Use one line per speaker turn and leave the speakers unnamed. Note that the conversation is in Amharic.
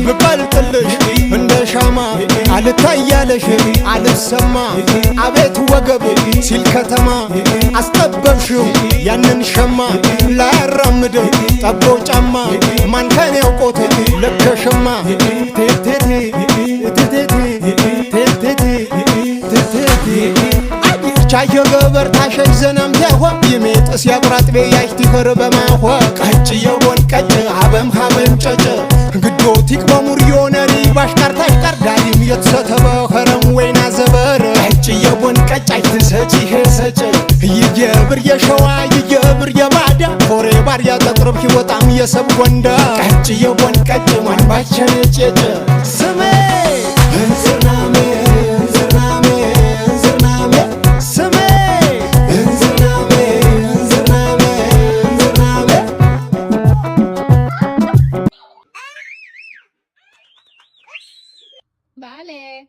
ምቀልጥልሽ እንደ ሻማ አልታያለሽ አልሰማ አቤት ወገብ ሲል ከተማ አስጠበብሽው ያንን ሸማ ላያራምድ ጠቦ ጫማ ማንከን ያውቆት ለከሸማ ቴቴቴ ቴቴቴ ቴቴቴ ቴቴቴ ቻየ ገበር ታሸሽ ዘናም ቲያሆ ይሜጥስ ያቁራጥቤ ያሽ ቲኸር በማሆ ቀጭ የቦን ቀጭ ሀበም ሀበም ጨጭ ግዶ ቲቅ በሙር የሆነሪ ባሽቃር ታሽቃር ዳሪም የተሰተበ ኸረም ወይና ዘበር ቀጭ የቦን ቀጭ አይትሰጪ ሄሰጭ ይየብር የሸዋ ይየብር የባዳ ፎሬ ባር ያጠቅርብ ሂወጣም የሰብ ጎንዳ ቀጭ የቦን ቀጭ ማንባቸን ጨጭ ስሜ እንዝርናሜ እንዝርናሜ እንዝርናሜ ስሜ እንዝርናሜ እንዝርናሜ እንዝርናሜ።
Vale.